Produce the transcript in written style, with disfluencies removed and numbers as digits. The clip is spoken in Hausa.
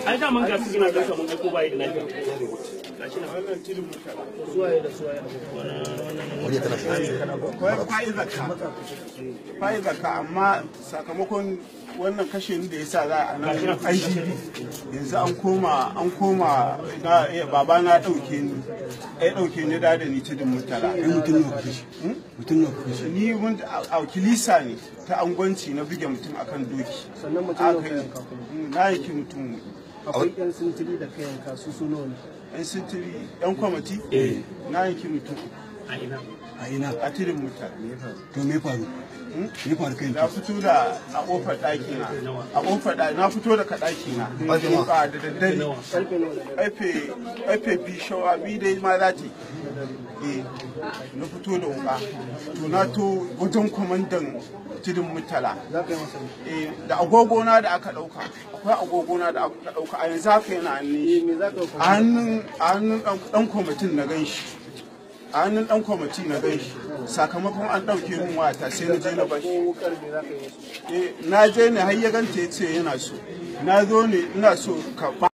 Ai da man gasu suna ɗauka mun aiko bai da lafiya. Gashi nan. Suwaye da suwaye? Fa'iza ka, amma sakamakon wannan kashe ni da yasa za a nan IGB, yanzu an koma na baba na dauke ni, ya dauke ni da ni Tudun Murtala. Mutum nawa kashe? Mutum nawa kashe? Ni mun a kilisa ne ta angwanci, na buge mutum akan doki. Sannan mutum nawa ka yanka kuma? Na yanki mutum. Akwai yan sintiri da ka yanka, su nawa ne? Yan sintiri, yan kwamiti, na yanki mutum. A ina? A ina? A Tudun Murtala. To, me faru? Me faru kai? Na fito da a kofar ɗaki na, a kofar ɗaki na fito daga ɗaki na da daddare. Karfe nawa da dare? Karfe 2, 1:45 dai ma za ta yi. Na fito da wuka, to na to wajen kwamandan Tudun Murtala. Za ka yi masa ne? Eh, da agogona da aka ɗauka, akwai agogona da aka ɗauka, a yanzu haka yana hannun shi. Me za ka yi? A hannun ɗan kwamitin na gan shi, a hannun ɗan kwamiti na gan shi. Sakamakon an ɗauke min wayata, sai na je na bashi. Ko wukar, me za ka yi musu? Eh, na je ne har ya ganta, ya ce yana so, na zo ne ina so ka